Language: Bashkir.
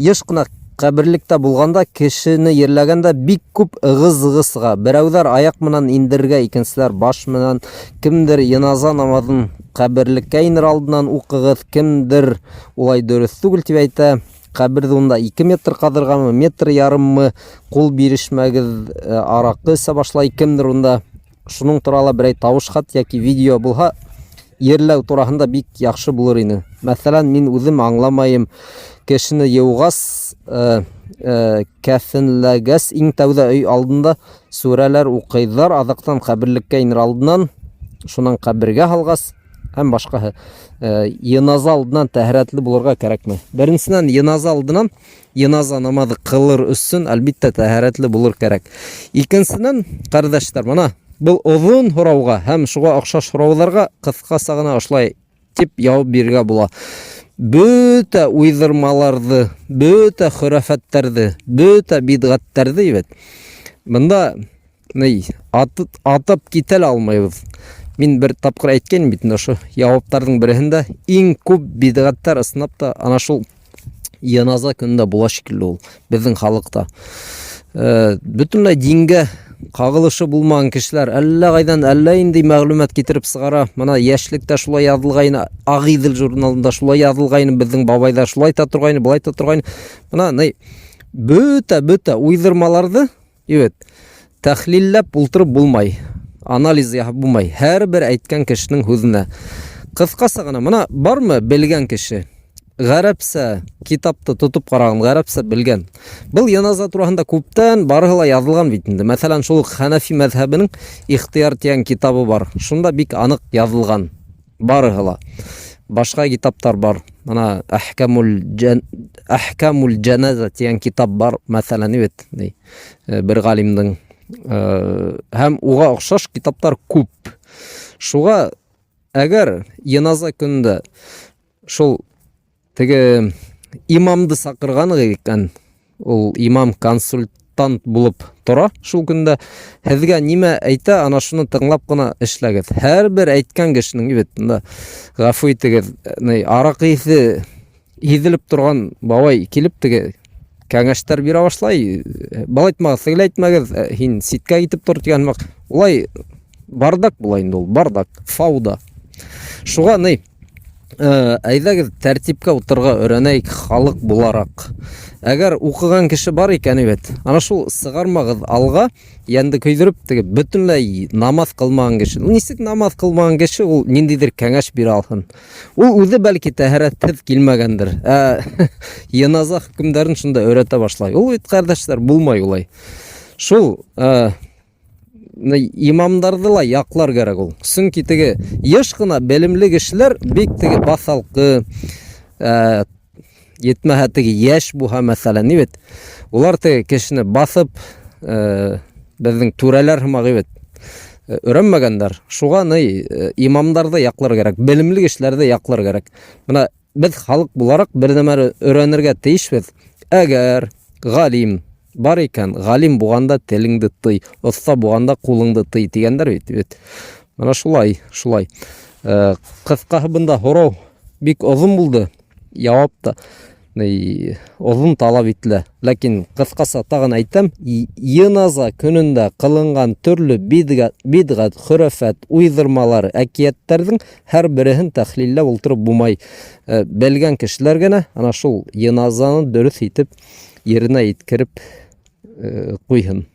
Еш кына каберлектә булганда, кешене ерләгәндә бик күп ыгы-зыгы сыга. Берәүләр аяк менән индерергә, икенчеләр баш менән. Кемдер йыназа намазын каберлеккә инер алдыннан укыгыз, кемдер улай дөрес түгел дип әйтә. Каберде унда 2 метр казыргамы, метр ярыммы, кул бирешмәгез, э, аракы эчә башлай, кемдер унда Шуның туралы берәй тавыш хат яки видео булһа, ерләү тураһында бик яхшы булыр ине. Мәсәлән, мин үзем аңламаем, кешене югас, э, э, кәфенләгәс, иң тәүдә өй алдында сүрәләр укыйлар, азактан каберлеккә инер алдыннан, шуннан кабергә һалгас һәм башкаһы. Э, йыназа алдыннан тәһарәтле булырга кәрәкме? Беренчедән, йыназа алдыннан Йыназа намазы кылыр өчен, әлбиттә, тәһарәтле булыр кәрәк. Икенчедән, кардәшләр, мына был озын һорауга һәм шуга охшаш һорауларга кыскача гына ошолай дип яуап бирергә була. Бөтә уйдырмаларны, бөтә хөрәфәтләрне, бөтә бидгатьләрне бит. Монда Ни, атып китә лә алмайбыз. Мин бер тапкыр әйткән бит инде ошо яуаптарның береһендә иң күп бидгатьләр ысынлап та ана шул йыназа көнендә була шикелле ул безнең халыкта. Э, бөтенләй дингә кагылышы булмаган кешеләр әллә кайдан әллә инде мәгълүмат китереп сыгара. Мына яшьлектә шулай язылгайны, Агыйдел журналында шулай язылгайны, безнең бабайлар шулай та торгайны, болай та торгайны. Мына ни бөтә-бөтә уйдырмаларны Ивет, тәхлилләп ултырып булмай, анализ яһап булмай. Һәрбер әйткән кешенең һүзенә. Кыскасы гына, мына бармы белгән кеше? Гарәпсә китапты тотып караган, гарәпсә белгән. Был яназа турасында күптән барыһы ла язылган бит инде. Мәсәлән, шул ук Хәнәфи мәзһәбенең Ихтыяр дигән китабы бар. Шунда бик анык язылган. Барыһы ла. Башка китаптар бар. Мына Әхкамул җан Әхкамул җаназа дигән китап бар, мәсәлән, бит. Э, бер галимнең э, һәм уга охшаш китаптар күп. Шуга әгәр йыназа көнендә шул Теге имамды сакырган икән, ул имам консультант булып тора шул көндә. Һеҙгә нимә әйтә, ана шуны тыңлап кына эшләгеҙ. Һәрбер әйткән кешенең бит, мында гафу итегеҙ, ни аракы иҫе һиҙелеп торған бабай килеп теге кәңәштәр бирә башлай. Был әйтмәгеҙ, тегеләй әйтмәгеҙ, һин ситкә китеп тор дигән һымаҡ. Улай бардак була инде ул, бардак, фауда. Шуға ни Э, әйҙәгеҙ тәртипкә ултырырға өйрәнәйек халыҡ булараҡ. Әгәр уҡыған кеше бар икән бит, ана шул сығармағыҙ алға, йәнде көйҙөрөп теге бөтөнләй намаҙ ҡылмаған кеше. Нисек намаҙ ҡылмаған кеше ул ниндәйҙер кәңәш бирә алһын? Ул үҙе бәлки тәһәрәтһеҙ килмәгәндер. Ә йыназа хөкөмдәрен шунда өйрәтә башлай. Ул бит, ҡәрҙәштәр, булмай улай. Шул э, имамдарҙы ла яҡлар кәрәк ул. Сөнки теге йыш ҡына белемле кешеләр бик теге баҫалҡы, ә, етмәһә теге йәш булһа, мәҫәлән, ни бит. Улар теге кешене баҫып, ә, беҙҙең түрәләр һымаҡ бит. Өйрәнмәгәндәр. Шуға ни имамдарҙы яҡлар кәрәк, белемле кешеләрҙе яҡлар кәрәк. Бына Беҙ халыҡ булараҡ бер нәмәне өйрәнергә тейешбеҙ. Әгәр галим бар икән, галим булғанда телеңде тый, оҫта булғанда ҡулыңды тый тигәндәр бит. бит. Мына шулай, шулай. Э, ҡыҫҡаһы бында һорау бик оҙон булды. Яуап та оҙон талап ителә. Ләкин ҡыҫҡаса тағын әйтәм, йыназа көнөндә ҡылынған төрлө бидғәт, бидғәт, хөрәфәт, уйҙырмалар, әкиәттәрҙең һәр береһен тәхлилләп ултырып булмай. Э, белгән кешеләр генә ана шул йыназаны дөрөҫ итеп еренә еткереп э, ҡуйһын.